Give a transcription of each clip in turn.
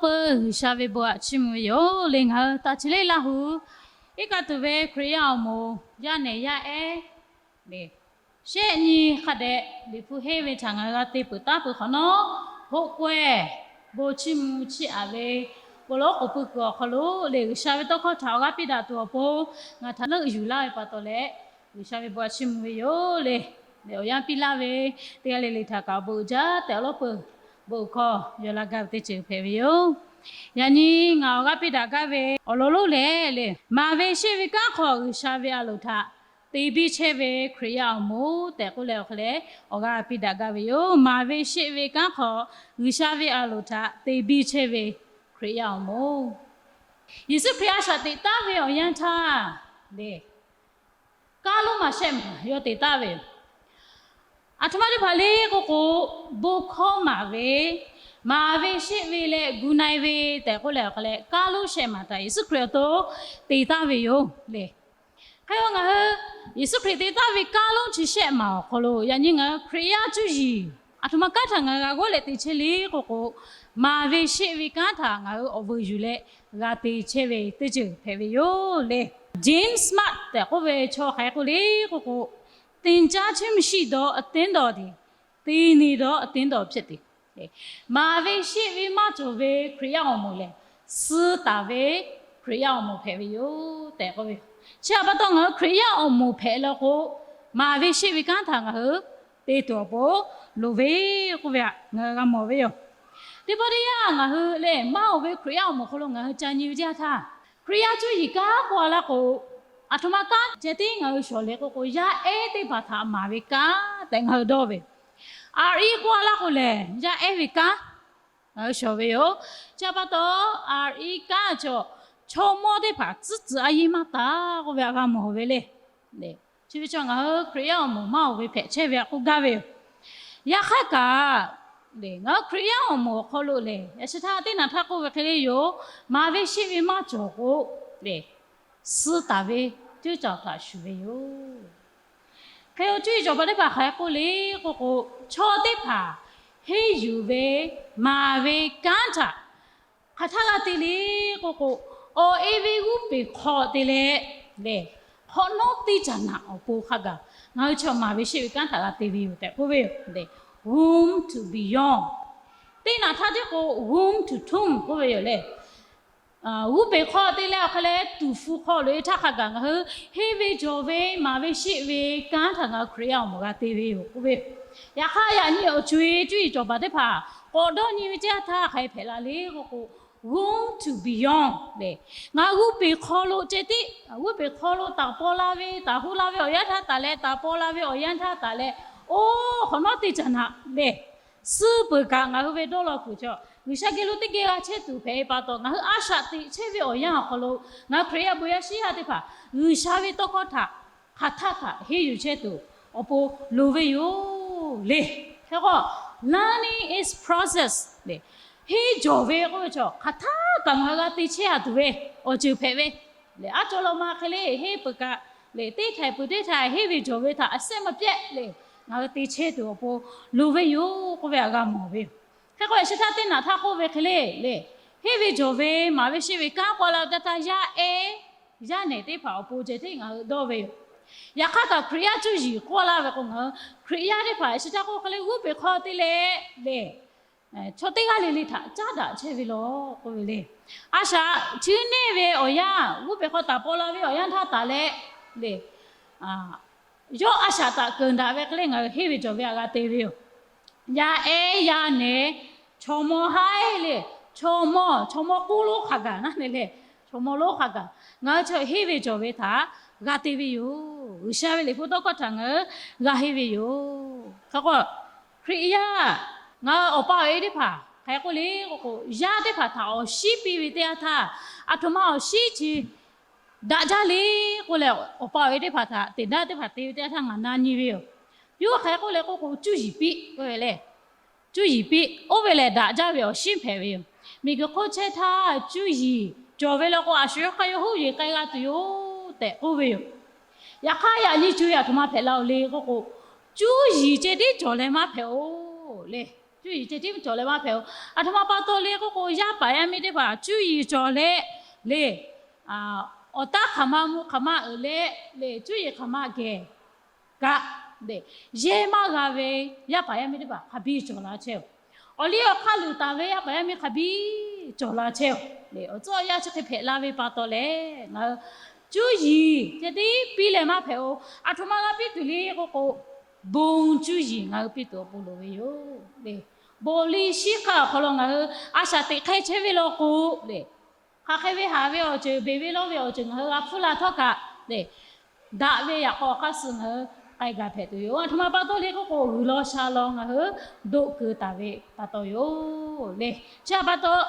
Peuˬ, G'uiˬsha ve bon aꞈ chiˇ mvuh ve yoˬ le. Ngaˬ hui taˇ chi leˇ Laˇ hu iˉ kaˆ tuˬ ve Hkriꞈ yaˇ awˬ moˍ yaˇ nehˬ yaˇ ehˉ le, shehˆ nyi hk'a dehꞈ Liꞈ hpu henˇ ve htaꞈ ngaˬ hui g'a te peuˬ taˉ peuˬ hk'awꞈ nawˉ, hoˆ kawehˇ bon chiˇ mvuh chiˇ aꞈ ve bon lonˉ k'oˍ pui kuiˬ awˬ hk'aw lo le, G'uiˬsha ve tawˇ hkawˇ htaꞈ awˬ g'aˇ piˇ daꞈ tuˬ awˬ pon ngaˬ htaꞈ leuˆ yuˬ laˇ ve pa taw leh, G'uiˬsha ve bon aꞈ chiˇ mvuh ve yoˬ le. Awˬ yanˇ piˇ laˇ ve teˇ g'aˇ le le htaꞈ kaꞈ awˬ bon uiˍ jaˇ tehꞈ awˬ lawˉ peuˬ bon uiˍ hkawˇ yaw la gaˇ ve teˇ ceuˬ hpehꞈ ve yoˬ. Yaꞈ nyi ngaˬ awˬ g'aˇ piˇ daꞈ gaˇ ve awˬ lawn lonˉ lehˬ le, maˍ ve sheˆ ve kanˉ hk'aw G'uiˬsha ve a loˍ htaꞈ te biˇ chehˇ ve Hkriꞈ yaˇ awˬ moˍ tehꞈ k'oˆ leh awˬ hk'e leh, awˬ g'aˇ piˇ daꞈ gaˇ ve yoˬ. Maˍ ve sheˆ ve kanˉ hk'aw G'uiˬsha ve a loˍ htaꞈ te biˇ chehˇ ve Hkriꞈ yaˇ awˬ moˍ, Yeˍsuˆ Hkriꞈ a shaꞈ teꞈ taˉ ve awˬ yanˇ htaˇ le, kanˉ lonˉ maˬ shehˆ maˬ yawˇ te taˍ ve yoˬ. Aˬ htoꞈ ma teˇ hpaˍ le k'oˆ k'o, bon hkawˇ maˍ ve, maˍ ve sheˆ ve leh gu na-e ve tehꞈ k'oˆ leh awˬ hk'e leh, kanˉ lonˉ shehˆ maˬ htaꞈ Yeˍsuˆ Hkriꞈ awˬ to te taˍ ve yoˬ le. Hk'e k'o ngaˬ hui Yeˍsuˆ Hkriꞈ te taˍ ve kanˉ lonˉ chi shehˆ maˬ awˬ hk'aw lo yaꞈ nyi ngaˬ hui Hkriꞈ yaˇ cuˇ yiˍ aˬ htoꞈ ma kanˉ htaꞈ ngaˬ hui g'a g'awˇ leh te chehˇ le k'oˆ k'o, maˍ ve sheˆ ve kanˉ htaꞈ ngaˬ hui awˬ vuiˬ yuˬ leh g'a te chehˇ ve teˇ ceuˬ hpehꞈ ve yoˬ le. James Smart tehꞈ k'oˆ ve chaw hk'aˬ hk'e k'oˆ le k'oˆ k'o, သင်ကြားခြင်းမရှိသော အသင်းတော်သည် သေနေသော အသင်းတော်ဖြစ်သည်. Maˍ ve sheˆ ve maˇ cawˬ ve Hkriꞈ yaˇ awˬ moˍ lehˬ, suh taˍ ve Hkriꞈ yaˇ awˬ moˍ hpehꞈ ve yoˬ tehꞈ k'oˆ ve. Chi htaꞈ pa taw ngaˬ hui Hkriꞈ yaˇ awˬ moˍ hpehꞈ la k'o, maˍ ve sheˆ ve kanˉ htaꞈ ngaˬ hui te tuˬ awˬ pon loˍ ve k'oˆ ve htaꞈ ngaˬ hui g'a mawˬ ve yoˬ. Teˇ pawˆ teˇ yanˇ ngaˬ hui lehˬ, maˇ oˬ ve Hkriꞈ yaˇ awˬ moˍ hk'aw lo ngaˬ hui ca nyi ve teˇ yanˇ htaˇ, Hkriꞈ yaˇ cuˇ yiˍ kanˉ k'oˆ a laˇ k'o, aˬ htoꞈ ma kanˉ ceh tiˉ ngaˬ hui shawˍ le k'oˆ k'o, yaˇ ehˉ teˇ hpaˍ htaꞈ maˍ ve kanˉ tehꞈ ngaˬ hui dawˇ ve. R E k'oˆ a laˇ k'o lehˬ, yaˇ ehˉ ve kanˉ ngaˬ hui shawˍ ve yoˬ. Chi htaꞈ pa taw, R E kanˉ chaw, chaw mawˇ teˇ hpaˍ tcuhˉ tcuhˍ a yeˇ maˇ taˍ k'oˆ ve htaꞈ g'a mawˬ ve le. Chi ve chaw ngaˬ hui Hkriꞈ yaˇ awˬ moˍ maˇ oˬ ve hpehꞈ chehˇ ve htaꞈ k'oˆ gaˇ ve yoˬ. Yaꞈ hk'aˇ kaꞈ, ngaˬ hui Hkriꞈ yaˇ awˬ moˍ awˬ hk'aw lo lehˬ, yaꞈ shi htaˇ teˇ naˬ htaˇ k'oˆ ve hk'e le yoˬ. Maˍ ve sheˆ ve maˇ cawˬ k'o, suh taˍ ve cuˇ cawˬ htaꞈ shuˍ ve yoˬ. Hk'e k'o cuˇ yiˍ cawˬ paˍ teˇ hpaˍ hk'aˬ hk'e k'oˆ le k'oˆ k'o, chaw teˇ hpaˍ henˇ yuˬ ve maˍ ve kanˉ htaꞈ hk'aˬ htaˇ g'a te le k'oˆ k'o, awˬ e ve g'uˇ peˬ hk'aw te leh lehˬ, hk'awꞈ nawˉ teˇ caˬ naꞈ awˬ pon hk'a gaˬ ngaˬ hui chaw maˍ ve sheˆ ve kanˉ htaꞈ g'a te ve yoˬ tehꞈ k'oˆ ve yoˬ. Womb to beyond. Teˇ naˬ htaˇ tiˉ k'o womb to tomb k'oˆ ve yoˬ le. G'uˇ peˬ hk'aw te leh awˬ hk'e leh tuˍ hpfuh hk'aw loꞈ e htaˇ hk'a gaˬ ngaˬ hui henˇ ve cawˬ ve maˍ ve sheˆ ve kanˉ htaꞈ ngaˬ hui Hkriꞈ yaˇ awˬ moˍ g'a te ve yoˬ k'oˆ ve. Yaꞈ hk'aˇ yaꞈ nyi awˬ co-e cuˇ yiˍ cawˬ paˍ teˇ hpaˍ k'awꞈ dawˇ nyi ve teˇ yanˇ htaˇ hk'aˬ hk'e hpehꞈ la le k'oˆ k'o, womb to beyond lehˬ, ngaˬ hui g'uˇ peˬ hk'aw lo ceh tiˉ, g'uˇ peˬ hk'aw lo taˍ paw la ve, taˍ hu la ve awˬ yanˇ htaˇ taˍ leh, taˍ paw la ve awˬ yanˇ htaˇ taˍ leh, oˇ hk'awꞈ nawˉ teˇ caˬ naꞈ lehˬ, suh peuˬ kaꞈ ngaˬ hui ve dawˇ law kuiˬ chaw G'uiˬsha geh lo teˇ geh g'a chehˇ tuˬ hpehꞈ ve pa taw, ngaˬ hui a shaꞈ teꞈ chehˇ ve awˬ yanˇ awˬ hk'aw lo ngaˬ hui Hkriꞈ yaˇ bon yaˇ shiˉ yaˇ teˇ hpaˍ G'uiˬsha ve tawˇ hkawˇ htaꞈ hk'aˬ htaˇ kaꞈ henˇ yuˬ chehˇ tuˬ awˬ pon loˍ ve yoˬ le. Hk'e k'o, learning is process le. Henˇ jawˬ ve k'oˆ ve chaw hk'aˬ htaˇ kaꞈ ngaˬ hui g'a te chehˇ a tuˬ ve awˬ ceuˬ hpehꞈ ve le. A cawˬ law ma hk'e le henˇ peuˬ kaꞈ le, teˇ htaiˍ peuˬ teˇ htaiˍ henˇ ve jawˬ ve htaꞈ a sehˉ maˇ pehˆ le, ngaˬ hui te chehˇ tuˬ awˬ pon loˍ ve yoˬ k'oˆ ve htaꞈ g'a mawˬ ve yoˬ. Hk'e k'o, yaꞈ shi htaˇ teˇ naˬ htaˇ k'oˆ ve hk'e le le, henˇ ve jawˬ ve maˍ ve sheˆ ve kanˉ k'oˆ la ve teˇ htaˇ, yaˇ ehˉ yaˇ nehˬ teˇ hpaˍ awˬ pon ceh tiˉ ngaˬ hui dawˇ ve yoˬ. Yaꞈ hk'aˇ kaꞈ Hkriꞈ yaˇ cuˇ yiˍ k'oˆ laˇ ve k'o, ngaˬ hui Hkriꞈ yaˇ teˇ hpaˍ yaꞈ shi htaˇ k'oˆ hk'e le g'uˇ peˬ hk'aw te leh le, chaw teˇ g'aˇ le le htaꞈ caˉ daꞈ chehˇ ve law k'oˆ ve le. A shaꞈ chi neˇ ve awˬ yanˇ g'uˇ peˬ hk'aw taˍ paw la ve awˬ yanˇ htaˇ taˍ leh le, yawˇ a shaꞈ taꞈ keunˍ daꞈ ve hk'e le ngaˬ hui henˇ ve cawˬ ve htaꞈ g'a te ve yoˬ. Yaˇ ehˉ yaˇ nehˬ, chaw mawˇ haiˉ le, chaw mawˇ, chaw mawˇ k'oˆ lonˉ hk'a gaˬ naˉ ne le, chaw mawˇ lonˉ hk'a gaˬ ngaˬ hui chaw henˇ ve cawˬ ve htaꞈ g'a te ve yoˬ. G'uiˬsha ve liꞈ hpu tawˇ hkawˇ htaꞈ ngaˬ hui g'a henˇ ve yoˬ. Hk'e k'o, Hkriꞈ yaˇ ngaˬ hui awˬ pa awˬ e teˇ hpaˍ hk'aˬ hk'e k'oˆ le k'oˆ k'o, yaˇ teˇ hpaˍ htaꞈ awˬ shiˉ piˇ ve teˇ yanˇ htaˇ, aˬ htoꞈ ma awˬ shiˉ chi daꞈ jaˇ le k'oˆ leh, awˬ pa awˬ e teˇ hpaˍ htaꞈ teꞈ daꞈ teˇ hpaˍ te ve teˇ yanˇ htaˇ ngaˬ na nyi ve yoˬ. Yawˇ hk'aˬ hk'e k'oˆ le k'oˆ k'o, cuˇ yiˍ piˇ k'oˆ ve le. Cuˇ yiˍ piˇ oˇ ve lehˬ daꞈ jaˇ ve awˬ shiˉ hpehꞈ ve yoˬ. Miˬguiˬ hk'oˆ chehˇ htaˇ cuˇ yiˍ cawˬ ve law k'o, a shu yawˇ hk'aˇ yawˇ huˉ yeˬ k'ai g'a tuˬ yoˬ tehꞈ k'oˆ ve yoˬ. Yaꞈ hk'aˇ yaꞈ nyi co-e aˬ htoꞈ ma hpehꞈ la-oˬ le k'oˆ k'o, cuˇ yiˍ ceh tiˉ cawˬ leh maˇ hpehꞈ-oˬ le. Cuˇ yiˍ ceh tiˉ cawˬ leh maˇ hpehꞈ-oˬ. Aˬ htoꞈ ma pa taw le k'oˆ k'o, yaˇ paˍ yaˇ miˇ teˇ hpaˍ cuˇ yiˍ cawˬ leh le, awˬ taˉ hk'aˬ ma mvuh hk'aˬ ma uiˍ leh le, cuˇ yiˍ hk'aˬ ma geh kaꞈ le, yehˇ maˇ g'a ve yaˇ paˍ yaˇ miˇ teˇ hpaˍ hk'a biˇ cawˬ la chehˇ-oˬ. Awˬ liˇ awˬ hk'aˇ luˬ taˍ ve yaˇ paˍ yaˇ miˇ hk'a biˇ cawˬ la chehˇ-oˬ. Awˬ tcuhˉ awˬ yanˇ chi hk'e hpehꞈ la ve pa taw lehˬ, ngaˬ hui cuˇ yiˍ ceh tiˉ piˇ leh maˇ hpehꞈ-oˬ. Aˬ htoꞈ ma g'a piˇ tuˬ le k'oˆ k'o, bon cuˇ yiˍ ngaˬ hui piˇ tuˬ awˬ pon loˍ ve yoˬ le. Bon liˇ shiˉ hk'aˇ awˬ hk'aw lo ngaˬ hui a shaꞈ teꞈ hk'e chehˇ ve law k'o le, hk'aˬ hk'e ve haˍ ve awˬ ceuˬ, beˬ ve lawˇ ve awˬ ceuˬ ngaˬ hui g'a hpfuhˇ la htawˇ kaꞈ le, daꞈ ve yaꞈ k'aw awˬ hk'aˇ suh ngaˬ hui k'ai gaˬ hpehꞈ tuˬ yoˬ. Aˬ htoꞈ ma pa taw le k'oˆ k'o, G'uiˬ law sha law ngaˬ hui doˆ keu taˍ ve pa taw yoˬ le. Chi htaꞈ pa taw,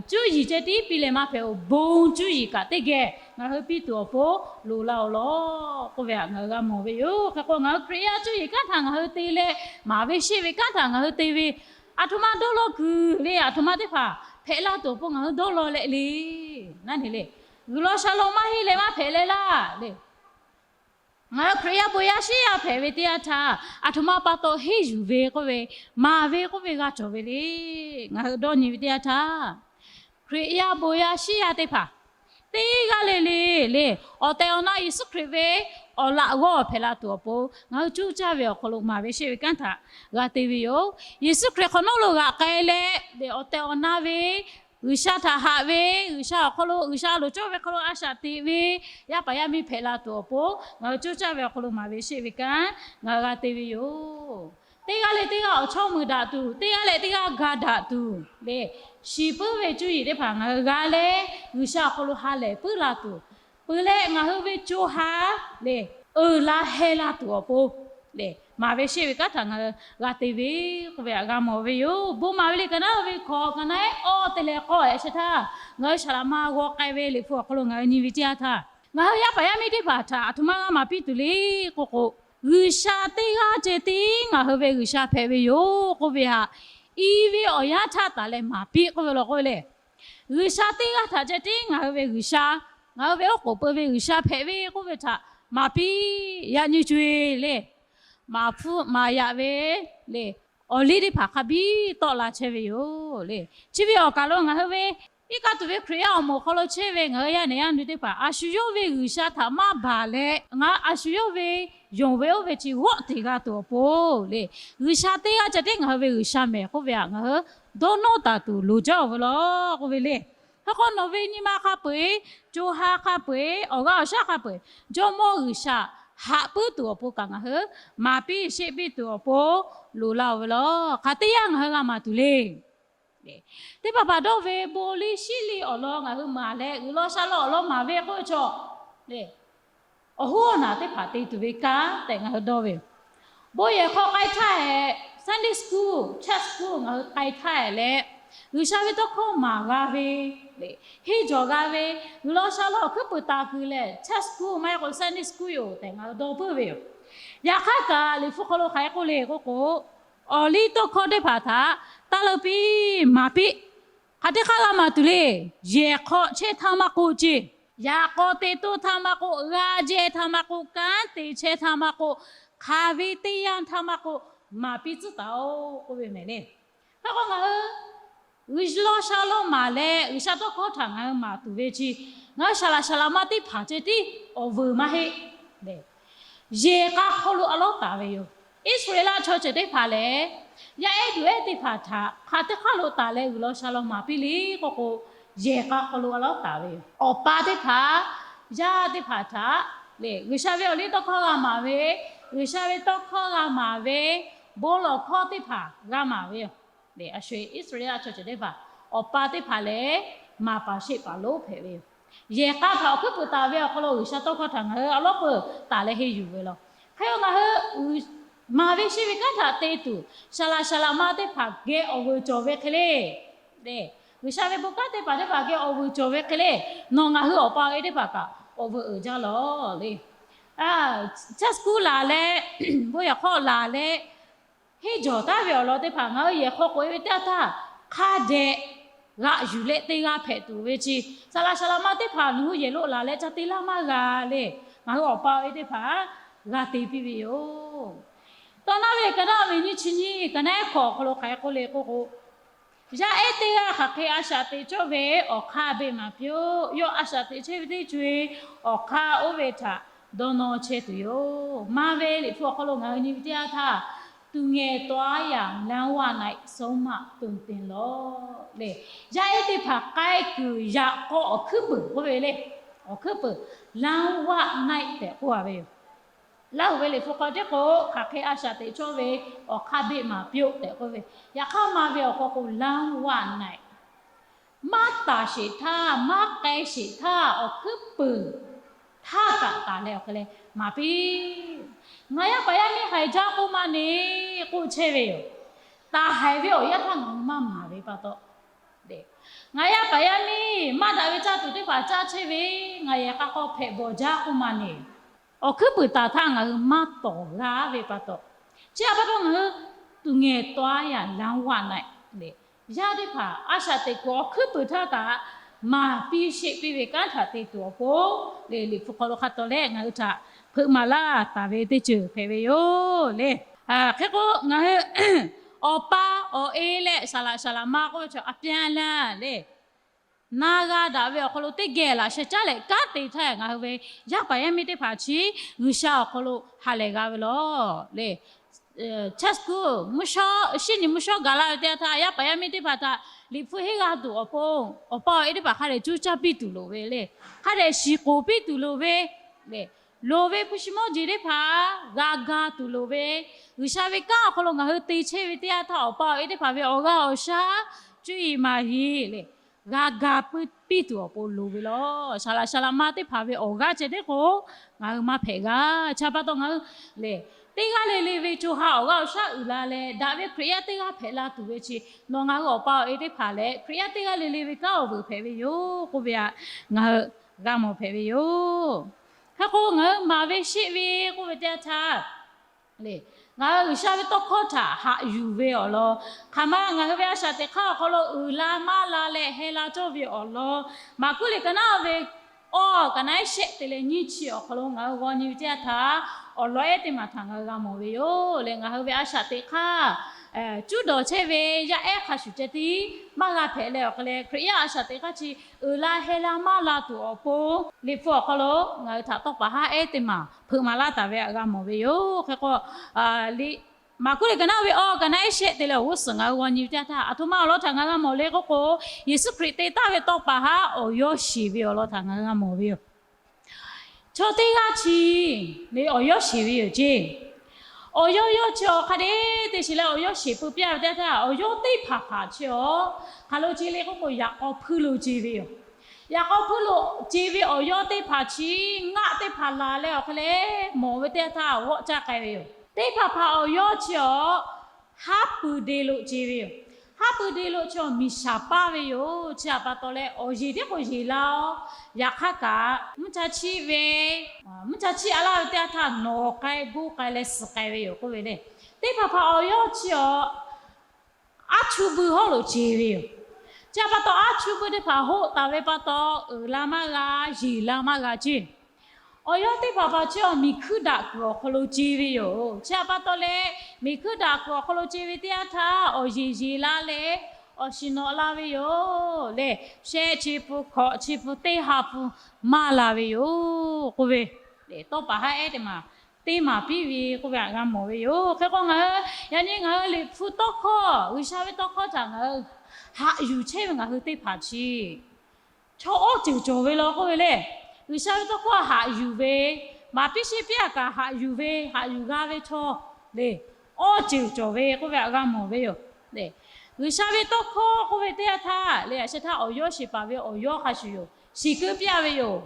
cuˇ yiˍ ceh tiˉ piˇ leh maˇ hpehꞈ-oˬ. Bon cuˇ yiˍ kaꞈ teˇ geh ngaˬ hui piˇ tuˬ awˬ pon loˍ la-oˬ law k'oˆ ve htaꞈ ngaˬ hui g'a mawˬ ve yoˬ. Hk'e k'o, ngaˬ hui Hkriꞈ yaˇ cuˇ yiˍ kanˉ htaꞈ ngaˬ hui te leh, maˍ ve sheˆ ve kanˉ htaꞈ ngaˬ hui te ve, aˬ htoꞈ ma dawˇ law kuiˬ le, aˬ htoꞈ ma teˇ hpaˍ hpehꞈ la tuˬ awˬ pon ngaˬ hui dawˇ law leh le, naˉ ne le, G'uiˬ law sha law maˇ heˆ leh maˇ hpehꞈ leh laˇ le. Ngaˬ hui Hkriꞈ yaˇ bon yaˇ shiˉ yaˇ hpehꞈ ve teˇ yanˇ htaˇ, aˬ htoꞈ ma pa taw henˇ yuˬ ve k'oˆ ve, maˍ ve k'oˆ ve g'a cawˬ ve le. Ngaˬ hui dawˇ nyi ve teˇ yanˇ htaˇ, Hkriꞈ yaˇ bon yaˇ shiˉ yaˇ teˇ hpaˍ teˇ g'aˇ le le le, awˬ tehˬ awˬ na Yeˍsuˆ Hkriꞈ ve awˬ laꞈ g'awˇ hpehꞈ la tuˬ awˬ pon ngaˬ hui cuˇ caˇ ve awˬ hk'aw lo maˍ ve sheˆ ve kanˉ htaꞈ g'a te ve yoˬ. Yeˍsuˆ Hkriꞈ hk'awꞈ nawˉ lo g'aꞈ k'ai leh, awˬ tehˬ awˬ na ve G'uiˬsha htaꞈ haꞈ ve, G'uiˬsha awˬ hk'aw lo, G'uiˬsha loˍ cawˇ ve hk'aw lo a shaꞈ teꞈ ve yaˇ paˍ yaˇ miˇ hpehꞈ la tuˬ awˬ pon ngaˬ hui cuˇ caˇ ve awˬ hk'aw lo maˍ ve sheˆ ve kanˉ ngaˬ hui g'a te ve yoˬ. Teˇ g'aˇ leh teˇ g'aˇ awˬ chawˇ meuꞈ daꞈ tuˬ, teˇ g'aˇ leh teˇ g'aˇ ga daꞈ tuˬ le, shiˍ puiˉ ve cuˇ yiˍ teˇ hpaˍ ngaˬ hui g'a leh, G'uiˬsha awˬ hk'aw lo ha lehˬ puiˉ la tuˬ, peuˬ leh ngaˬ hui ve co ha le, uiˍ la heh la tuˬ awˬ pon le, maˍ ve sheˆ ve kanˉ htaꞈ ngaˬ hui g'a te ve k'oˆ ve htaꞈ g'a mawˬ ve yoˬ. Bon maˍ ve le, ka naˉ ve hkawꞈ ka naˉ ehˉ awˇ te leh k'awˇ ehˉ sheh htaˇ, ngaˬ hui saˍ laꞈ ma g'aw k'ai ve Liꞈ hpu awˬ hk'aw lo ngaˬ hui nyi ve teˇ yanˇ htaˇ, ngaˬ hui yaˇ paˍ yaˇ miˇ teˇ hpaˍ htaꞈ aˬ htoꞈ ma g'a maˍ piˇ tuˬ le k'oˆ k'o, G'uiˬsha teˇ g'aˇ ceh tiˉ ngaˬ hui ve G'uiˬsha hpehꞈ ve yoˬ k'oˆ ve htaꞈ i ve awˬ yanˇ htaˇ taˍ leh maˍ piˇ k'oˆ ve law k'oˆ ve le. G'uiˬsha teˇ g'aˇ htaꞈ ceh tiˉ ngaˬ hui ve G'uiˬsha, ngaˬ hui ve oˉ k'oˍ pui ve G'uiˬsha hpehꞈ ve k'oˆ ve htaꞈ maˍ piˇ yaꞈ nyi co e le, maˍ hpfuhˆ maˍ yaꞈ ve le, awˬ liˇ teˇ hpaˍ hk'a biˇ tawˆ la chehˇ ve yoˬ le. Chi ve awˬ kaˬ lo ngaˬ hui ve iˉ kaˆ tuˬ ve Hkriꞈ yaˇ awˬ moˍ hk'aw lo chehˇ ve ngaˬ hui yaˇ nehˬ yaˇ nu teˇ hpaˍ a shu yawˇ ve G'uiˬsha htaꞈ maˇ baˬ leh, ngaˬ a shu yawˇ ve yonˍ ve oˇ ve chi g'awˆ te g'a tuˬ awˬ pon le, G'uiˬsha teˇ g'aˇ ceh tiˉ ngaˬ hui ve G'uiˬsha mehˍ k'oˆ ve htaꞈ ngaˬ hui dawˇ nawˇ taˍ tuˬ loˍ jaˇ-oˬ ve law k'oˆ ve le. Hk'e k'o, nawˬ ve nyi ma hk'a peu-eˬ, co ha hk'a peu-eˬ, awˬ g'aˇ awˬ shaˉ hk'a peu-eˬ, Jawˇmawˇ G'uiˬsha haꞈ puiˉ tuˬ awˬ pon kaꞈ ngaˬ hui maˍ piˇ sheˆ piˇ tuˬ awˬ pon loˍ la-oˬ ve law. Hk'aˬ teˇ yanˇ ngaˬ hui g'a maˍ tuˬ le. Teˇ hpaˍ hpaˍ dawˇ ve bon liˇ shiˉ liˇ awˬ lawn ngaˬ hui maˍ leh, G'uiˬ law sha law awˬ lawn maˍ ve k'oˆ ve chaw le, awˬ hoˉ awˬ naˬ teˇ hpaˍ te tuˬ ve kanˉ tehꞈ ngaˬ hui dawˇ ve yoˬ. Bon yehˬ hk'aw k'ai htaˇ ehˍ, Sunday school, church school ngaˬ hui k'ai htaˇ ehˍ leh, G'uiˬsha ve tawˇ hkawˇ maˍ g'a ve le, henˇ jawˬ g'a ve, G'uiˬ law sha law awˬ hkuiˉ puiˍ taˍ kuiˬ lehˬ church school maˇ heˆ k'o Sunday school yoˬ tehꞈ ngaˬ hui dawˇ puiˉ ve yoˬ. Yaꞈ hk'aˇ kaꞈ Liꞈ hpu hk'aw lo hk'aˬ hk'e k'oˆ le k'oˆ k'o, awˬ liˇ tawˇ hkawˇ teˇ hpaˍ htaꞈ taˇ leuˆ piˇ maˍ piˇ. Hk'aˬ teˇ hk'aˇ g'a maˍ tuˬ le. Yehˬ hk'aw chehˇ htaˇ maˇ k'oˆ ceˇ, yaꞈ k'aw te toˇ htaˇ maˇ k'oˆ, g'aˇ jehˇ htaˇ maˇ k'oˆ, kanˉ te chehˇ htaˇ maˇ k'oˆ, hk'aˬ ve teˇ yanˇ htaˇ maˇ k'oˆ, maˍ piˇ tcuhˉ taˍ-oꞈ k'oˆ ve mehˍ le. Hk'e k'o ngaˬ hui G'uiˬ law sha law maˍ leh G'uiˬ sha tawˇ hkawˇ htaꞈ ngaˬ hui maˍ tuˬ ve chi, ngaˬ hui saˍ laꞈ saˍ laꞈ ma teˇ hpaˍ ceh tiˉ awˬ vuiˬ maˇ heˆ. Yehˬ k'a hk'aw lo a lawˉ taˍ ve yoˬ. Iˉsaˍreˍlaˆ chaw ceuˬ teˇ hpaˍ lehˬ, yaˇ ehˉ duˬ ehˉ teˇ hpaˍ htaꞈ hk'aˬ teˇ hk'aˇ lo taˍ leh G'uiˬ law sha law maˍ piˇ le k'oˆ k'o, yehˬ k'a hk'aw lo a lawˉ taˍ ve yoˬ. Awˬ pa teˇ hpaˍ, yaˇ teˇ hpaˍ htaꞈ le G'uiˬ sha ve awˬ liˇ tawˇ hkawˇ g'a maˍ ve, G'uiˬ sha ve tawˇ hkawˇ g'a maˍ ve, bon lawˬ hkawˇ teˇ hpaˍ g'a maˍ ve yoˬ. Iˉsaˍreˍlaˆ chaw ceuˬ teˇ hpaˍ, awˬ pa teˇ hpaˍ lehˬ, maˍ paˍ sheˆ paˍ lonˉ hpehꞈ ve yoˬ. Yehˬ k'a htaꞈ awˬ hkuiˉ puiˍ taˍ ve awˬ hk'aw lo G'uiˬ sha tawˇ hkawˇ htaꞈ ngaˬ hui a lawˉ peuˬ taˍ leh henˇ yuˬ ve law. Hk'e k'o ngaˬ hui maˍ ve sheˆ ve kanˉ htaꞈ te tuˬ, saˍ laꞈ saˍ laꞈ ma teˇ hpaˍ geh awˬ vuiˬ cawˬ ve hk'e le. G'uiˬ sha ve bon kanˉ teˇ hpaˍ teˇ hpaˍ geh awˬ vuiˬ cawˬ ve hk'e le. Nawˬ ngaˬ hui awˬ pa awˬ e teˇ hpaˍ kaꞈ awˬ vuiˬ uiˍ jaˇ lawˬ le. Church school laˬ leh, bon yehˬ hk'aw laˬ leh, henˇ jawˬ taˍ ve awˬ lawn teˇ hpaˍ ngaˬ hui yehˬ hk'aw k'oꞈ e ve teˇ yanˇ htaˇ, hk'a dehꞈ g'aꞈ yuˬ leh teˇ g'aˇ hpehꞈ tuˬ ve chi, saˍ laꞈ saˍ laꞈ ma teˇ hpaˍ nawˬ hui yehˬ lo laˬ leh ca te laˇ maˇ g'a le. Ngaˬ hui awˬ pa awˬ e teˇ hpaˍ g'a te piˇ ve yoˬ. Tawˇ naˉ ve ka naˉ ve nyiˇ chi nyiˇ ka naˉ hkawꞈ awˬ hk'aw lo hk'aˬ hk'e k'oˆ le k'oˆ k'o, yaˇ ehˉ teˇ g'aˇ hk'aˬ hk'e a shaꞈ teꞈ cawˇ ve awˬ hk'aˇ beˆ maˍ piˇ-oˆ. Yawˇ a shaꞈ teꞈ chehˇ ve teˇ co-e awˬ hk'aˇ oˇ ve htaꞈ dawˇ nawˇ chehˇ tuˬ yoˬ. Maˇ ve Liꞈ hpu awˬ hk'aw lo ngaˬ hui nyi ve teˇ yanˇ htaˇ, သူငယ်သွားရာလမ်းဝ၌ ဆုံးမသွန်သင်လော့ le. Yaˇ ehˉ teˇ hpaˍ k'ai kuiˬ yaꞈ k'aw awˬ hkuiˉ puiˍ k'oˆ ve le. Awˬ hkuiˉ puiˍ လမ်းဝ၌ tehꞈ k'oˆ a ve yoˬ. Laˇ huˍ ve Liꞈ hpu hk'aw tiˉ k'o, hk'aˬ hk'e a shaꞈ teꞈ cawˇ ve awˬ hk'aˇ beˆ maˍ piˇ-oˆ tehꞈ k'oˆ ve, yaꞈ hk'aˇ maˇ ve awˬ hk'aw k'o လမ်းဝ၌ maˇ taˍ sheˍ htaˇ, maˇ k'ai sheˍ htaˇ, awˬ hkuiˉ puiˍ htaˇ kaꞈ taˍ leh awˬ hk'e leh maˍ piˇ. Ngaˬ yaˇ paˍ yaˇ miˇ haiˬ jaˇ k'oˆ maˇ ne k'oˆ chehˇ ve yoˬ. Taˍ haiˬ ve awˬ yanˇ htaˇ ngaˬ hui maˇ maˍ ve pa taw, ngaˬ yaˇ paˍ yaˇ miˇ maˇ daꞈ ve caˇ tuˬ teˇ hpaˍ caˇ chehˇ ve, ngaˬ yehˬ k'a k'aw hpehꞈ bawˬ jaˇ k'oˆ maˇ ne. Awˬ hkuiˉ puiˍ taˍ htaˇ ngaˬ hui maˇ tawˍ g'a ve pa taw, chi htaꞈ pa taw ngaˬ hui သူငယ်သွားရာလမ်းဝ၌ le, yaˇ teˇ hpaˍ a shaꞈ teꞈ kuiˬ awˬ hkuiˉ puiˍ htaˇ kaꞈ maˍ piˇ sheˆ piˇ ve kanˉ htaꞈ te tuˬ awˬ pon le, Liꞈ hpu hk'aw lo hk'a taw leh ngaˬ hui htaꞈ hpeuꞈ maˍ laˇ taˍ ve teˇ ceuˬ hpehꞈ ve yoˬ le. Hk'e k'o ngaˬ hui awˬ pa awˬ e leh saˍ laꞈ saˍ laꞈ ma k'oˆ ve chaw a pyaˇ laˇ le, na g'a daꞈ ve awˬ hk'aw lo teˇ geh laꞈ sheh caˉ leh kanˉ te htaˇ ngaˬ hui ve yaˇ paˍ yaˇ miˇ teˇ hpaˍ chi G'uiˬsha awˬ hk'aw lo ha lehˬ g'a ve lawˬ le. Chaˇ school mvuhˇ shawˉ, shinˉ nyi mvuhˇ shawˉ gaˬ laˇ ve teˇ yanˇ htaˇ, yaˇ paˍ yaˇ miˇ teˇ hpaˍ htaꞈ Liꞈ hpu henˇ g'a tuˬ awˬ pon, awˬ pa awˬ e teˇ hpaˍ hk'a dehꞈ cuˇ caˇ piˇ tuˬ loˍ ve le. Hk'a dehꞈ shiˍ k'oˍ piˇ tuˬ loˍ ve le. Loˍ ve hpu shi mawˇ jeˬ teˇ hpaˍ g'a ga tuˬ loˍ ve, G'uiˬsha ve kanˉ awˬ hk'aw lo ngaˬ hui te chehˇ ve teˇ yanˇ htaˇ, awˬ pa awˬ e teˇ hpaˍ ve awˬ g'aˇ awˬ shaˉ cuˇ yiˍ maˍ yiˍ le, g'a ga piˇ tuˬ awˬ pon loˍ ve lawˬ. Saˍ laꞈ saˍ laꞈ ma teˇ hpaˍ ve awˬ g'aˇ ceh tiˉ k'o, ngaˬ hui maˇ hpehꞈ g'a. Chi pa taw ngaˬ hui le, teˇ g'aˇ le le ve co ha awˬ g'aˇ awˬ shaˉ uiˍ la leh, daꞈ ve Hkriꞈ yaˇ teˇ g'aˇ hpehꞈ la tuˬ ve chi, nawˬ ngaˬ hui awˬ pa awˬ e teˇ hpaˍ leh Hkriꞈ yaˇ teˇ g'aˇ le le ve kanˉ awˬ vuiˬ hpehꞈ ve yoˬ k'oˆ ve htaꞈ ngaˬ hui g'a mawˬ hpehꞈ ve yoˬ. Hk'e k'o ngaˬ hui maˍ ve sheˆ ve k'oˆ ve teˇ yanˇ htaˇ, ngaˬ hui G'uiˬsha ve tawˇ hkawˇ htaꞈ haꞈ yuˬ ve awˬ lawn, hk'aˬ ma ngaˬ hui ve a shaꞈ teꞈ hk'aˇ awˬ hk'aw lo uiˍ la maˇ la leh heh la cawˇ ve awˬ lawn, Maˍkuˆ liꞈ ka naˉ ve awˬ ka naˉ shehˆ te leh nyiˇ chi awˬ hk'aw lo ngaˬ hui g'aw nyi ve teˇ yanˇ htaˇ, awˬ lawn ehˉ teˇ maˬ htaꞈ ngaˬ hui g'a mawˬ ve yoˬ le. Ngaˬ hui ve a shaꞈ teꞈ hk'aˇ cuˇ dawˬ chehˇ ve yaˇ ehˉ hk'a shuˍ ceh tiˉ maˇ g'a hpehꞈ leh awˬ hk'e leh, Hkriꞈ yaˇ a shaꞈ teꞈ hk'aˇ chi uiˍ la heh la maˇ la tuˬ awˬ pon, Liꞈ hpu awˬ hk'aw lo ngaˬ hui htaꞈ tawˇ paˍ haˉ ehˉ teˇ maˬ hpeuꞈ maˍ laˇ taˍ ve htaꞈ g'a mawˬ ve yoˬ. Hk'e k'o, Maˍkuˆ liꞈ ka naˉ ve awˬ ka naˉ shehˆ te leh awˬ g'uˇ suhˍ ngaˬ hui g'aw nyi ve teˇ yanˇ htaˇ, aˬ htoꞈ ma awˬ lawn htaꞈ ngaˬ g'a mawˬ le k'oˆ k'o, Yeˍsuˆ Hkriꞈ te taˍ ve tawˇ paˍ haˉ awˬ yawˇ sheˍ ve awˬ lawn htaꞈ ngaˬ hui g'a mawˬ ve yoˬ. Chaw teˇ g'aˇ chi le awˬ yawˇ sheˍ ve yoˬ ceˇ. Awˬ yawˇ yawˇ chi awˬ hk'a dehꞈ te sheˍ leh awˬ yawˇ sheˍ peuˬ piˇ ve teˇ yanˇ htaˇ, awˬ yawˇ teˇ hpaˍ hpaˍ chi awˬ hk'aˬ lo ce le k'oˆ k'o, yaꞈ k'aw hpuiˇ lo ce ve yoˬ. Yaꞈ k'aw hpuiˇ lo ce ve awˬ yawˇ teˇ hpaˍ chi ngaˆ teˇ hpaˍ laˬ leh awˬ hk'e leh mawˬ ve teˇ yanˇ htaˇ g'awˆ caˇ k'ai ve yoˬ. Teˇ hpaˍ hpaˍ awˬ yawˇ chi awˬ haˉ pui de lo ce ve yoˬ. Haˉ pui de lo chi awˬ miˬ shaˍ paˇ ve yoˬ. Chi htaꞈ pa taw leh awˬ yeˬ tiˉ k'o yeˬ laˇ-oˬ. Yaꞈ hk'aˇ kaꞈ mvuhˇ cha chiˆ ve, mvuhˇ cha chiˆ a laˇ ve teˇ yanˇ htaˇ nawˬ k'ai bon k'ai leh suhˍ k'ai ve yoˬ k'oˆ ve le. Teˇ hpaˍ hpaˍ awˬ yawˇ chi awˬ aˉ chuˇ buiˇ hawˉ lo ce ve yoˬ. Chi htaꞈ pa taw aˉ chuˇ buiˇ teˇ hpaˍ hoˆ taˍ ve pa taw, uiˍ la maˇ g'a, yeˬ la maˇ g'a ceˇ. Awˬ yawˇ teˇ hpaˍ hpaˍ chi awˬ miˬ hkuiˇ daꞈ kuiˬ awˬ hk'aw lo ce ve yoˬ. Chi htaꞈ pa taw leh, miˬ hkuiˇ daꞈ kuiˬ awˬ hk'aw lo ce ve teˇ yanˇ htaˇ awˬ yeˬ yeˬ la leh awˬ shiˍ nawꞈ la ve yoˬ le. Shehˆ chi pun, hkawꞈ chi pun, teˇ ha pun maˇ la ve yoˬ k'oˆ ve, tawˇ paˍ haˉ ehˉ teˇ maˬ teˇ maˍ piˇ ve k'oˆ ve htaꞈ g'a mawˬ ve yoˬ. Hk'e k'o ngaˬ hui yaꞈ nyi ngaˬ hui Liꞈ hpu tawˇ hkawˇ, G'uiˬsha ve tawˇ hkawˇ htaꞈ ngaˬ hui haꞈ yuˬ chehˇ ve ngaˬ hui teˇ hpaˍ chi chaw awˇ ceuˬ cawˬ ve law k'oˆ ve le. G'uiˬsha ve tawˇ hkawˇ haꞈ yuˬ ve, maˍ piˇ sheˆ piˇ a kaꞈ haꞈ yuˬ ve, haꞈ yuˬ g'a ve chaw le, awˇ ceuˬ cawˬ ve k'oˆ ve htaꞈ g'a mawˬ ve yoˬ. G'uiˬsha ve tawˇ hkawˇ k'oˆ ve teˇ yanˇ htaˇ le, a sheh htaˇ awˬ yawˇ sheˍ paˍ ve awˬ yawˇ hk'a shuˍ yoˬ. Shiˍ keu piˇ a ve yoˬ.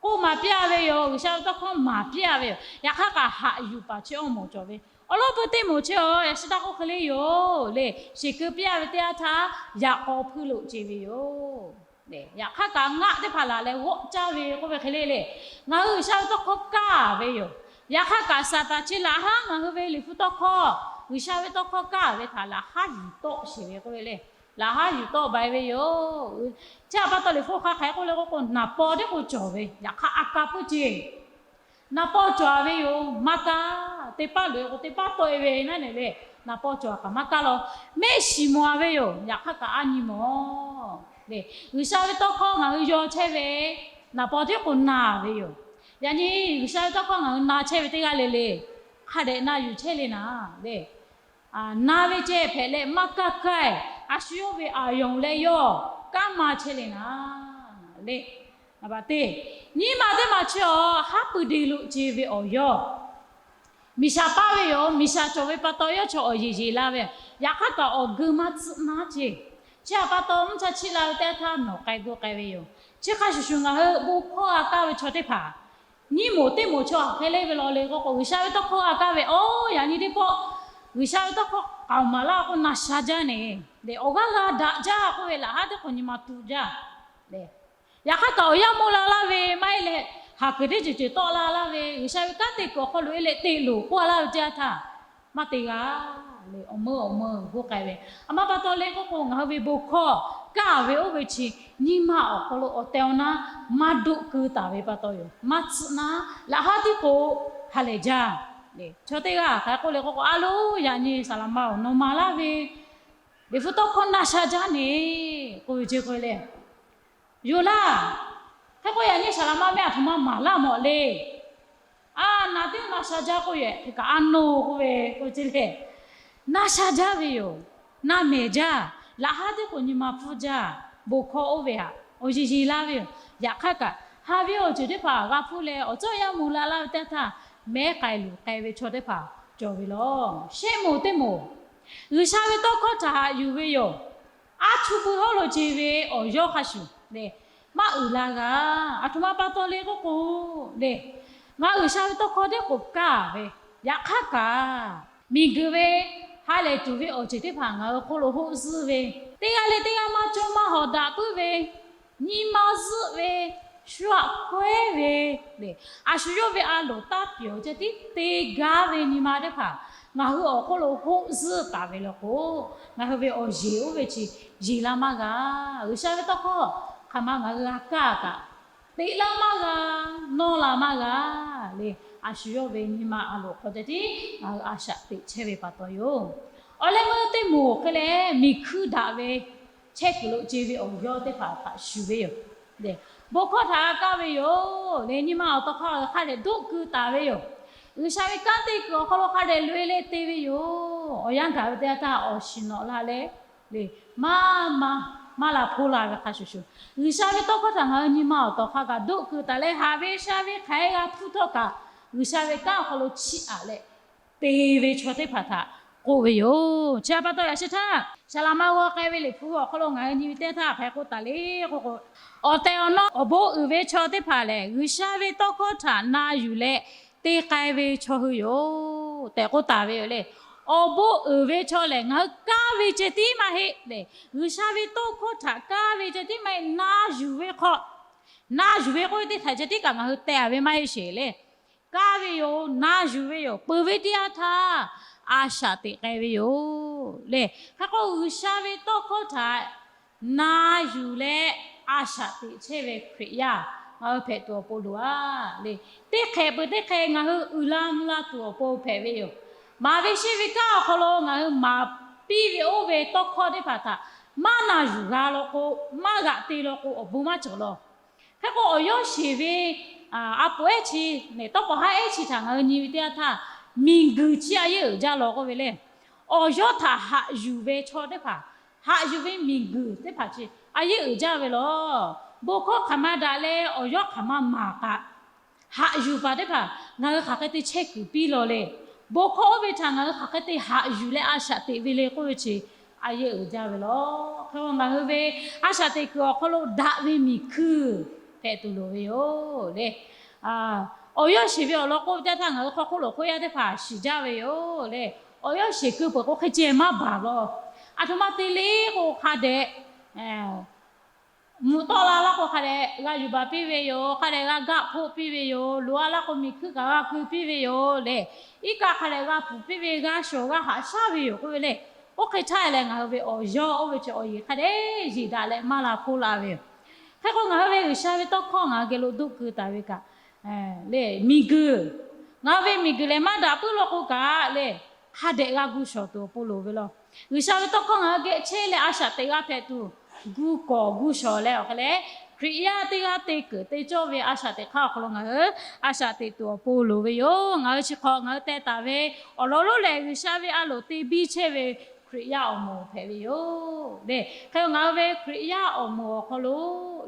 K'oˆ maˍ piˇ a ve yoˬ. G'uiˬsha ve tawˇ hkawˇ maˍ piˇ a ve yoˬ. Yaꞈ hk'aˇ kaꞈ haꞈ yuˬ paˍ chi awˇ mawˬ cawˬ ve, awˬ lawn peu teˇ moˍ chi a, yaꞈ sheh htaˇ k'oˆ hk'e le yoˬ le. Shiˍ keu piˇ a ve teˇ yanˇ htaˇ yaꞈ k'aw hpuiˇ lo ce ve yoˬ. Yaꞈ hk'aˇ kaꞈ ngaˆ teˇ hpaˍ laˬ leh g'awˆ caˇ ve k'oˆ ve hk'e le le. Ngaˬ hui G'uiˬsha ve tawˇ hkawˇ kaˇ ve yoˬ. Yaꞈ hk'aˇ kaꞈ Saˍtanˍ chi laꞈ haˉ ngaˬ hui ve Liꞈ hpu tawˇ hkawˇ, G'uiˬsha ve tawˇ hkawˇ kaˇ ve htaꞈ laꞈ haˉ yuˬ tawˆ sheˍ ve k'oˆ ve le. Laꞈ haˉ yuˬ tawˆ bai ve yoˬ. Chi htaꞈ pa taw Liꞈ hpu hk'a hk'e k'oˆ le k'oˆ k'o, naˍ paw teˇ k'o cawˬ ve, yaꞈ hk'aˇ a ka puiˉ ce Naˍ paw cawˬ ve yoˬ, maˇ kaˇ. Teˇ paˉ loꞈ-e k'o, teˇ paˉ tawˆ-e ve naˉ neˬ le. Naˍ paw cawˬ kaꞈ maˇ kaˇ law. Mehˆ shiˍ mawˬ-a ve yoˬ, yaꞈ hk'aˇ kaꞈ a nyi mawˬ. G'uiˬsha ve tawˇ hkawˇ ngaˬ hui yaw chehˇ ve, naˍ paw tiˉ k'o na ve yoˬ. Yaꞈ nyi G'uiˬsha ve tawˇ hkawˇ ngaˬ hui na chehˇ ve teˇ g'aˇ le le, hk'a dehꞈ na yuˬ chehˇ le naˍ le. Na ve ceh hpehꞈ leh maˇ kaˇ kaˇ-e, a shu yawˇ ve aˬ yonˍ leh yawˇ kanˉ ma chehˇ le naˍ le. Teˇ, nyiˇ maˬ teˇ maˬ chi awˬ haˉ pui de lo ce ve awˬ yawˇ miˬ shaˍ paˇ ve yoˬ. Miˬ shaˍ cawˬ ve pa taw yawˇ chaw awˬ yeˬ yeˬ la ve, yaꞈ hk'aˇ kaꞈ awˬ geu maˇ tcuhˆ naˉ ce. Chi htaꞈ pa taw mvuhˇ cha chiˆ la ve teˇ yanˇ htaˇ nawˬ k'ai gu k'ai ve yoˬ. Chi hk'a shuˍ shuˍ ngaˬ hui bon hkawˇ g'a kaˇ ve chaw teˇ hpaˍ, nyiˇ moˍ teˇ moˍ chaw hk'e le ve law le k'o k'o, G'uiˬsha ve tawˇ hkawˇ g'a kaˇ ve, oˇ yaꞈ nyi teˇ pawˆ G'uiˬsha ve tawˇ hkawˇ k'aoˍ maˍ laˇ k'o na sha jaˇ neˬ, awˬ g'aˇ g'a daꞈ jaˇ k'oˆ ve laꞈ haˉ teˇ hk'awꞈ nyi ma tu jaˇ. Yaꞈ hk'aˇ kaꞈ awˬ yanˇ mawˇ la laˇ ve maˇ heˆ leh, haˍ kuiˬ teˇ ceuˬ ceuˬ tawˆ la laˇ ve, G'uiˬsha ve kanˉ te kuiˬ awˬ hk'aw lo e leh te loˬ k'oˆ a laˇ ve teˇ yanˇ htaˇ, maˇ te g'a le. Awˬ meuˇ awˬ meuˇ g'oˇ k'ai ve, a ma pa taw le k'oˆ k'o, ngaˬ hui ve bon hkawˇ kaˇ ve oˇ ve chi nyi ma awˬ hk'aw lo awˬ tehˬ awˬ na maˇ doˆ keu taˍ ve pa taw yoˬ. Maˇ tcuhˆ naˉ, laꞈ haˉ tiˉ k'o ha lehˬ jaˇ. Chaw teˇ g'aˇ hk'aˬ hk'e k'oˆ le k'oˆ k'o, a loˉ yaꞈ nyi saˍ laˍ ma awˬ naw ma laˇ ve, Liꞈ hpu tawˇ hkawˇ na sha jaˇ neˬ k'oˆ ve ce k'oˆ ve le. Yoˬ laˇ. Hk'e k'o yaꞈ nyi saˍ laˍ ma mehˆ aˬ htoꞈ ma maˍ laˇ mawˬ le. A, naˍ teˇ na sha jaˇ k'oˆ yehˬ hk'e kaꞈ a noˬ k'oˆ ve k'oˆ ce le. Na sha jaˇ ve yoˬ. Na mehˬ jaˇ. Laꞈ haˉ teˇ k'o nyi ma pfuhˇ jaˇ. Bon hkawˇ oˇ ve htaꞈ awˬ yeˬ yeˬ la ve yoˬ. Yaꞈ hk'aˇ kaꞈ, haˍ ve awˬ ceuˬ teˇ hpaˍ g'a hpuˇ leh awˬ cawˇ yaˇ moˍ la laˇ ve teˇ htaˇ, mehˉ k'ai luˬ k'ai ve chaw teˇ hpaˍ cawˬ ve law. Shehˆ moˍ teˇ moˍ, G'uiˬsha ve tawˇ hkawˇ htaꞈ haꞈ yuˬ ve yoˬ. Aˉ chuˇ pui hawˉ lo ce ve awˬ yawˇ hk'a shuˍ le, maˇ uiˍ la g'a. Aˬ htoꞈ ma pa taw le k'oˆ k'o le, ngaˬ G'uiˬsha ve tawˇ hkawˇ teˇ k'oˍ kaˇ ve, yaꞈ hk'aˇ kaꞈ, miˬguiˬ ve ha lehˬ tuˬ ve awˬ ceuˬ teˇ hpaˍ ngaˬ hui hk'oˆ lo hoˆ zuhˆ ve, teˇ g'aˇ leh teˇ g'aˇ maˇ cawˇ maˇ hawˍ daꞈ puiˉ ve, nyi ma zuhˆ ve, shu aꞈ kawehˉ ve le, a shu yawˇ ve a loˍ taˇ pyawˬ ceh tiˉ te gaˇ ve nyi ma teˇ hpaˍ ngaˬ hui awˬ hk'oˆ lo hoˆ zuhˆ taˍ ve le k'o, ngaˬ hui ve awˬ yeˬ oˇ ve chi yeˬ la maˇ g'a. G'uiˬsha ve tawˇ hkawˇ hk'aˬ ma ngaˬ hui g'a kaˇ kaꞈ, teꞈ laˇ maˇ g'a, nawˇ la maˇ g'a le. A shu yawˇ ve nyi ma a loˍ hk'aw ceh tiˉ ngaˬ hui a shaꞈ teꞈ chehˇ ve pa taw yoˬ. Awˬ leh meuˇ teˇ moˍ hk'e leh miˬ hkuiˇ daꞈ ve chehˇ kuiˬ lo ce ve awˬ yawˇ teˇ hpaˍ htaꞈ shuˍ ve yoˬ. Bon hkawˇ htaꞈ g'a kaˇ ve yoˬ le. Nyi ma awˬ taw hk'a hk'a dehꞈ doˆ keu taˍ ve yoˬ. G'uiˬsha ve kanˉ te kuiˬ awˬ hk'aw lo hk'a dehꞈ loꞈ-e leh te ve yoˬ. Awˬ yanˇ gaˬ ve teˇ yanˇ htaˇ awˬ shiˍ nawꞈ la leh le, maˇ maˇ maˇ la hpoˇ la ve hk'a shuˍ shuˍ, G'uiˬsha ve tawˇ hkawˇ htaꞈ ngaˬ hui nyi ma awˬ taw hk'a gaˬ doˆ keu taˍ leh, haꞈ ve sha ve hk'aˬ hk'e g'a hpuˇ htawˇ kaꞈ, G'uiˬsha ve kanˉ awˬ hk'aw lo chiˇ aꞈ leh te ve chaw teˇ hpaˍ htaꞈ k'oˆ ve yoˬ. Chi htaꞈ pa taw yaꞈ sheh htaˇ, saˍ laˍ ma g'aw k'ai ve Liꞈ hpu awˬ hk'aw lo ngaˬ hui nyi ve teˇ htaˇ hk'aˬ hk'e k'oˆ taˍ le k'oˆ k'o, awˬ tehˬ awˬ na awˬ bon uiˍ ve chaw teˇ hpaˍ lehˬ, G'uiˬsha ve tawˇ hkawˇ htaꞈ na yuˬ leh te k'ai ve chaw hui yoˬ tehꞈ k'oˆ taˍ ve yoˬ le. Awˬ bon uiˍ ve chaw lehˬ, ngaˬ hui kaˇ ve ceh tiˉ maˇ heˆ le. G'uiˬsha ve tawˇ hkawˇ htaꞈ kaˇ ve ceh tiˉ maˇ heˆ, na yuˬ ve hk'aw, na yuˬ ve k'oˆ ve teˇ htaꞈ ceh tiˉ kaꞈ ngaˬ hui teh-a ve maˇ heˆ sheˍ le. Kaˇ ve yoˬ, na yuˬ ve yoˬ. Peuˬ ve teˇ yanˇ htaˇ a shaꞈ teꞈ k'ai ve yoˬ le. Hk'e k'o, G'uiˬsha ve tawˇ hkawˇ htaꞈ na yuˬ leh a shaꞈ teꞈ chehˇ ve Hkriꞈ yaˇ ngaˬ hui hpehꞈ tuˬ awˬ pon loˬ-a le. Teˇ hk'ehꞈ peuˬ teˇ hk'ehꞈ ngaˬ hui uiˍ la mvuh la tuˬ awˬ pon hpehꞈ ve yoˬ. Maˍ ve sheˆ ve kanˉ awˬ hk'aw lo ngaˬ hui maˍ piˇ ve oˇ ve tawˇ hkawˇ teˇ hpaˍ htaꞈ maˇ na yuˬ g'a law k'o, maˇ g'aꞈ te law k'o, awˬ bon maˇ cawˬ law. Hk'e k'o, awˬ yawˇ sheˍ ve a poꞈ ehˉ chi lehˬ, tawˇ k'awꞈ haˉ ehˉ chi htaꞈ ngaˬ hui nyi ve teˇ yanˇ htaˇ, miˬguiˬ chi a yeˇ uiˍ jaˇ law k'oˆ ve le. Awˬ yawˇ htaꞈ haꞈ yuˬ ve chaw teˇ hpaˍ, haꞈ yuˬ ve miˬguiˬ teˇ hpaˍ chi a yeˇ uiˍ jaˇ ve law. Bon hkawˇ hk'aˬ ma daꞈ leh awˬ yawˇ hk'aˬ ma maˍ kaꞈ, haꞈ yuˬ paˍ teˇ hpaˍ ngaˬ hui hk'aˬ hk'e te chehˇ kuiˬ piˇ law le. Bon hkawˇ oˇ ve htaꞈ ngaˬ hui hk'aˬ hk'e te haꞈ yuˬ leh a shaꞈ teꞈ ve le k'oˆ ve chi a yeˇ uiˍ jaˇ ve law. Hk'e k'o, ngaˬ hui ve a shaꞈ teꞈ kuiˬ awˬ hk'aw lo daꞈ ve miˬ hkuiˇ hpehꞈ tuˬ loˍ ve yoˬ le. Awˬ yawˇ sheˍ ve awˬ lawn k'oˆ ve teˇ htaˇ ngaˬ hui hk'aw hk'oˆ lo hk'oˆ yaˇ teˇ hpaˍ shiˍ jaˇ ve yoˬ le. Awˬ yawˇ sheˍ keu peuˬ k'o, hk'e ceh maˇ baˬ law. Aˬ htoꞈ ma te le k'o, hk'a dehꞈ mvuhˇ tawˆ la laˇ k'o, hk'a dehꞈ g'a yuˬ baˬ piˇ ve yoˬ. Hk'a dehꞈ g'a gaˆ hpoˆ piˇ ve yoˬ. Loꞈ-a laˇ k'o, miˬ hkuiˇ kaꞈ g'a keu piˇ ve yoˬ le. Iˉ kaˆ hk'a dehꞈ g'a puˍ piˇ ve, g'a shawˍ g'a haꞈ shaˉ ve yoˬ k'oˆ ve le. Oˇ hk'e htaˇ lehˬ, ngaˬ hui ve awˬ yawˇ oˇ ve chi awˬ yeˬ hk'a dehꞈ yeˬ daꞈ leh maˇ la hpoˇ la ve yoˬ. Hk'e k'o, ngaˬ hui ve G'uiˬsha ve tawˇ hkawˇ ngaˬ hui geh lo doˆ keu taˍ ve kaꞈ, le, miˬguiˬ. Ngaˬ hui ve miˬguiˬ lehˬ maˇ daꞈ puiˉ law k'o kaꞈ le, hk'a dehꞈ g'a gu shawˍ tuˬ awˬ pon loˍ ve law. G'uiˬsha ve tawˇ hkawˇ ngaˬ hui geh chehˇ leh a shaꞈ teꞈ g'a hpehꞈ tuˬ, gu kawˍ gu shawˍ leh awˬ hk'e leh, Hkriꞈ yaˇ teˇ g'aˇ te kuiˬ te cawˇ ve a shaꞈ teꞈ hk'aˇ awˬ hk'aw lo ngaˬ hui a shaꞈ teꞈ tuˬ awˬ pon loˍ ve yoˬ. Ngaˬ hui chi hk'awꞈ ngaˬ hui teh taˍ ve awˬ lawn lonˉ lehˬ, G'uiˬsha ve a loˍ te biˇ chehˇ ve Hkriꞈ yaˇ awˬ moˍ hpehꞈ ve yoˬ le. Hk'e ngaˬ hui ve Hkriꞈ yaˇ awˬ moˍ awˬ hk'aw lo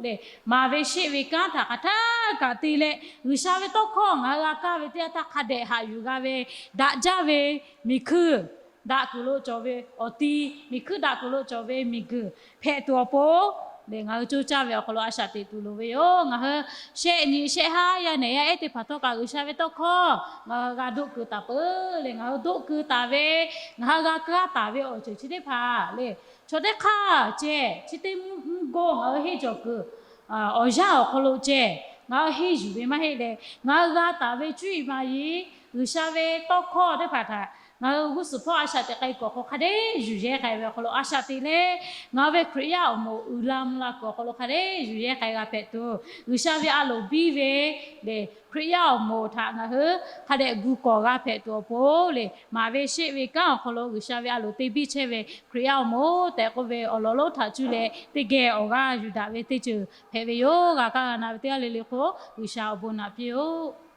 le, maˍ ve sheˆ ve kanˉ htaꞈ hk'aˬ htaˇ kaꞈ te leh, G'uiˬsha ve tawˇ hkawˇ ngaˬ hui g'a kaˇ ve teˇ yanˇ htaˇ hk'a dehꞈ haꞈ yuˬ g'a ve, daꞈ jaˇ ve miˬ hkuiˇ, daꞈ kuiˬ lo cawˬ ve awˬ ti, miˬ hkuiˇ daꞈ kuiˬ lo cawˬ ve miˬguiˬ hpehꞈ tuˬ awˬ pon le, ngaˬ hui coˇ caˇ ve awˬ hk'aw lo a shaꞈ teꞈ tuˬ loˍ ve yoˬ. Ngaˬ hui shehˆ nyi shehˆ haˉ yaˇ nehˬ yaˇ ehˉ teˇ hpaˍ htawˇ kaꞈ G'uiˬsha ve tawˇ hkawˇ ngaˬ hui g'a doˆ keu taˍ peuˬ le. Ngaˬ hui doˆ keu taˍ ve, ngaˬ hui g'a kaˇ taˍ ve awˬ ceuˬ chi teˇ hpaˍ le, chaw teˇ hk'aˇ ceh chi teˇ mvuhˇ g'awˇ ngaˬ hui henˇ cawˬ kuiˬ awˬ yanˇ awˬ hk'aw lo ceh ngaˬ hui henˇ yuˬ ve maˇ heˆ leh, ngaˬ hui g'a taˍ ve cuˇ yiˍ ma yiˍ G'uiˬsha ve tawˇ hkawˇ teˇ hpaˍ htaꞈ ngaˬ hui g'uˇ suhˍ hpawˇ a shaꞈ teꞈ k'ai kuiˬ awˬ hk'aw hk'a dehꞈ yuˬ yehˇ k'ai ve awˬ hk'aw lo a shaꞈ teꞈ leh, ngaˬ hui ve Hkriꞈ yaˇ awˬ moˍ uiˍ la mvuh la kuiˬ awˬ hk'aw lo hk'a dehꞈ yuˬ yehˇ k'ai g'a hpehꞈ tuˬ, G'uiˬsha ve a loˍ biˇ ve le, Hkriꞈ yaˇ awˬ moˍ htaꞈ ngaˬ hui hk'a dehꞈ gu kawˍ g'a hpehꞈ tuˬ awˬ pon le, maˍ ve sheˆ ve kanˉ awˬ hk'aw lo G'uiˬsha ve a loˍ te biˇ chehˇ ve Hkriꞈ yaˇ awˬ moˍ tehꞈ k'oˆ ve awˬ lawn lonˉ htaꞈ cuˇ leh teˇ geh awˬ g'aˇ yuˬ daꞈ ve teˇ ceuˬ hpehꞈ ve yoˬ. G'a kaˇ g'a na ve teˇ g'aˇ le le hk'oˆ G'uiˬsha awˬ bon naꞈ piˇ-oˆ.